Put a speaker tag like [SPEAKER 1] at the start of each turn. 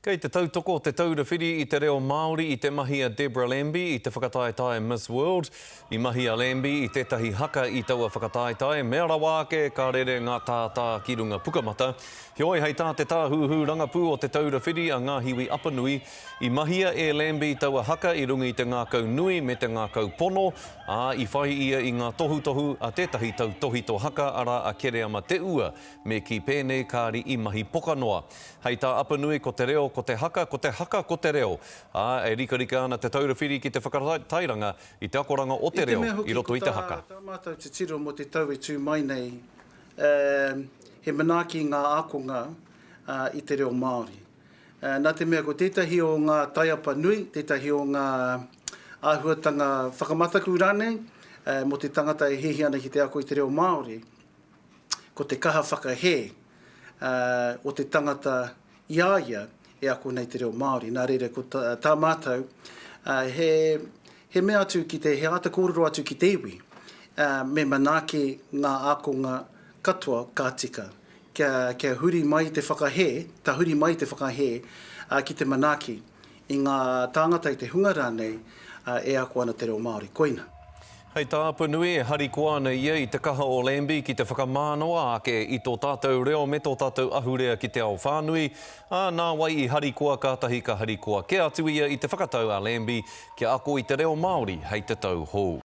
[SPEAKER 1] Kei te tautoko Te Taura Whiri i te Reo Māori i te mahi a Deborah Lambie i te whakataetae Miss World. I mahi a Lambie i tētahi haka i taua whakataetae, mea rawa ake ka rere ngā tātā ki runga pukamata. Heoi, hei tā te tāhuhu rangapū o Te Taura Whiri a Ngāhiwi Apanui, i mahia e Lambie taua haka i runga i te ngākau nui me te ngākau pono, ā, i whai ia i ngā tohutohu a tētahi tautōhito haka arā a Kereama Te Ua, me kī pēnei kāri i mahi poka noa. Hei tā Apanui, ko te reo ko te haka, ko te haka ko te reo, ā, e rikarika ana Te Taura Whiri ki te whakatairanga i te akoranga o te
[SPEAKER 2] I te
[SPEAKER 1] reo
[SPEAKER 2] mea
[SPEAKER 1] i
[SPEAKER 2] hoki
[SPEAKER 1] roto
[SPEAKER 2] ko
[SPEAKER 1] i te
[SPEAKER 2] tā,
[SPEAKER 1] haka.
[SPEAKER 2] tā mātou titiro mō te tau e tū mai nei, he manaaki ngā ākonga i te reo Māori. Nā te mea ko tētahi o ngā taiapa nui, tētahi o ngā āhuatanga whakamataku rānei mō te tangata e hiahia ana ki te ako i te reo Māori, ko te kaha whakahē o te tangata i a ia e ako nei te reo Māori. Nā reira, ko tā mātou, he, he mea atu ki te, he āta kōrero atu ki te iwi, me manaaki ngā ākonga katoa ka tika, kia, kia huri mai te whakahē, tahuri mai te whakahē ki te manaaki. i ngā tāngata, i te hunga rānei e ako ana te reo Māori. Koina.
[SPEAKER 1] Hei tā Apanui, e harikoa ana ia i te kaha o Lambie ki te whakamānawa ake i tō tātou reo me tō tātou ahurea ki te ao whānui, ā, nāwai i harikoa kātahi ka harikoa kē atu ia i te whakatau a Lambie kia ako i te reo Māori hei te tau hou.